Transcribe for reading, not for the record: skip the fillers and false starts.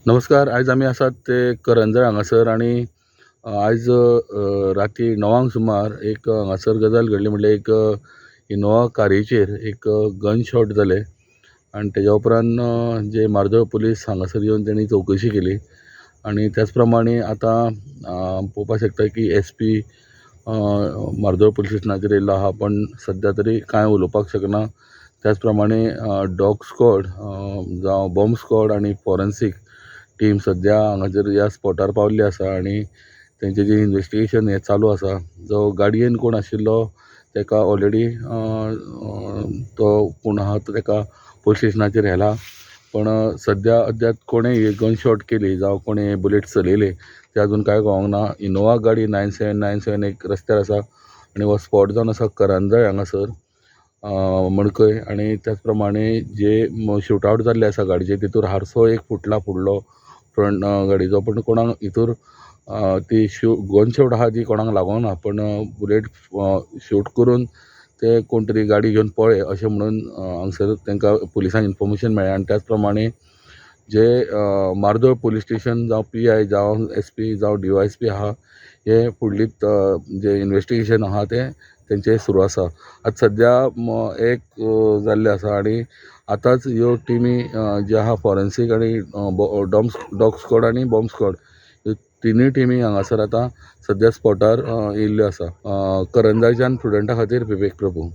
नमस्कार. आयज आमी आसात ते करंजळ हांगासर आनी आयज राती 9 सुमार एक हांगासर गजाल घडली, म्हणल्यार एक इनोवा कारीचेर एक गन शॉट जाले आनी तेज्या उपरांत जे मार्दोळ पुलीस हांगासर येवन तेणी चवकशी केली. आनी त्याच प्रमाणे आतां पळोवपाक शकता की एस पी मार्दोळ पुलीस स्टेशनाचेर येयल्लो आहा, पण सद्या तरी कांय उलोवपाक शकना. त्याच प्रमाणे डॉग स्कॉड जावं बॉम्ब स्कॉड आनी फॉरेन्सीक टीम सद्या हांगासर ह्या स्पॉटार पावल्ली आसा आनी तेंचे जे इनवेस्टिगेशन हें चालू आसा. जो गाडयेन कोण आशिल्लो तेका ऑलरेडी तो कोण आहा तो तेका पुलीस स्टेशनाचेर व्हेला, पण सद्या अद्याप कोणें ही गन शॉट केली जावं कोणें बुलेट चलयले तें आजून कांय कळोंक ना. इनोवा गाडी 9797 एक रस्त्यार आसा आनी हो स्पॉट जावन आसा करंजळ हांगासर मडकय. आनी त्याच प्रमाणे जे शूट आवट जाल्ले आसा गाडयेचे तितूर हारसो एक फुटला फुडलो फ्रंट गाडयेचो, पूण कोणाक हितूर ती गन शॉट आहा ती कोणाक लागोंक ना, पण बुलेट शूट करून ते कोण तरी गाडी घेवन पळ्ळे अशें म्हणून हांगसर तेंकां पुलिसांक इनफोर्मेशन मेळ्ळें. आनी त्याच प्रमाणे जे मार्दोळ पुलीस स्टेशन जावं पी I जावं एस पी जावं डी वाय एस पी आहा, हे फुडली जे इनवेस्टिगेशन आहा तें तेंचें सुरू आसा. आतां सद्या एक जाल्लें आसा आनी आतांच ह्यो टिमी ज्यो आहा फॉरेन्सीक आनी डॉग स्कॉड आनी बॉम्ब स्कॉड ह्यो तिनूय टिमी हांगासर आतां सद्या स्पॉटार येयल्ल्यो आसा. करंजाळच्यान प्रुडंटा खातीर विवेक प्रभू.